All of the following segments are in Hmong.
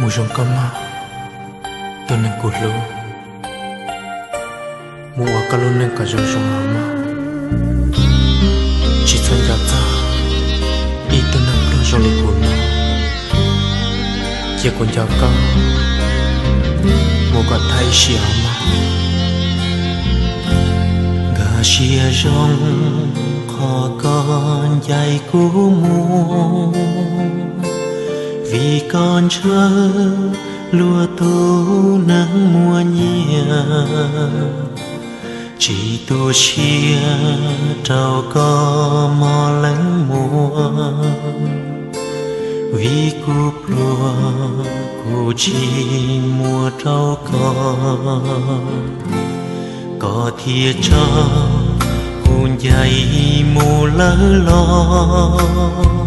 Mus zoo koj mog, tus neeg kuv hlub, mus ua koj lub neej kom zoo zoo mog. Tsis txhob nco txog ib tug neeg pluag zoo li kuv no, cia kuv nco koj mus kom tag ib sim mog. Nkag siab zoo qhov koj ncaim kuv mus, vim koj ntshaw luag tus neeg muaj nyiaj. Tsis tu siab rau koj mog leej muam, vim kuv pluag kuv tsis muaj rau koj. Koj thiaj tso kuv ncaim mus lawm los.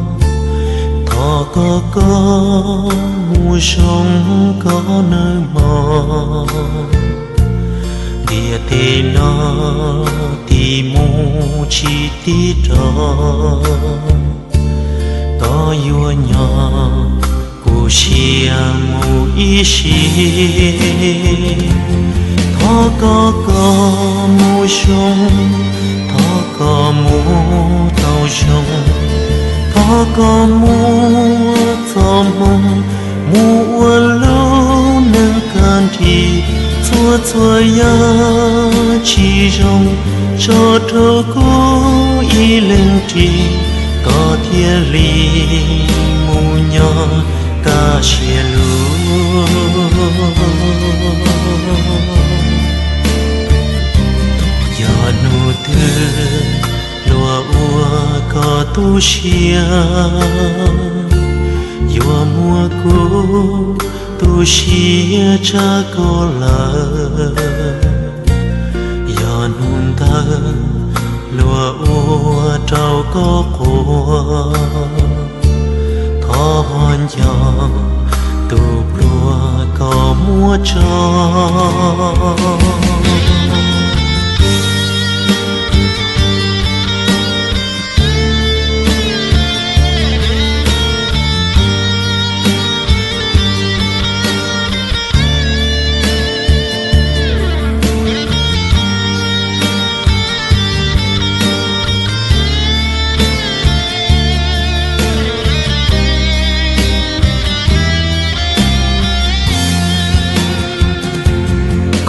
Thov koj, koj mus zoo koj nawb mog. Ntiaj teb no tig mus tsis tib rov, koj yuav nyob kuv siab mus ib sim. Thov koj, koj mus zoo, thov koj mus tau zoo, thov koj muab txoj hmoo mus ua lub neej kaj nrig. Txhua txhua yam tsis zoo tso rau kuv ib leeg ris, koj thiaj li mus nyob kaj siab lug. Yog hnub twg luag ua koj tu siab, yuav muab kuv tu siab tsa koj lawm. Yog hnub ntawd luag ua rau koj quaj, thov nco tus pluag koj muab tso.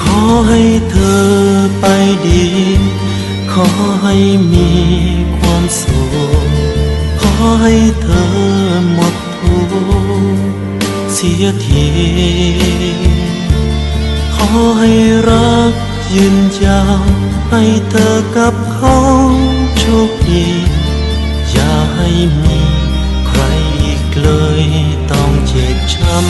Khov hais thawm paib deb, khov hais me khuam xum, khov hais thawm mos thuv xiab thiab, khov hais rab ywj ncaus, hais thawm kab khoom tsuj plig, yam hais me ใครอีกเลยต้องเจ็บช้ำ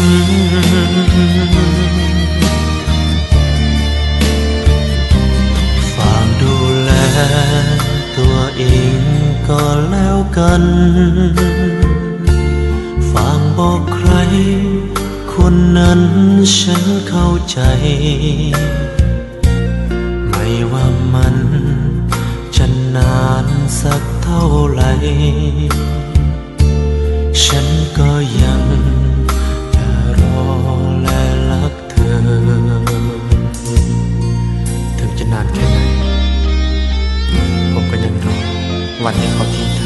ฝากดูแลตัวเองก็แล้วกัน ฝากบอกใคร คนนั้นฉันเข้าใจ ไม่ว่ามันจะนานสักเท่าไหร่ ฉันก็ยังจะรอและรักเธอ ถึงจะนานแค่ไหน ผมก็ยังรอวันที่เขาทิ้งเธอ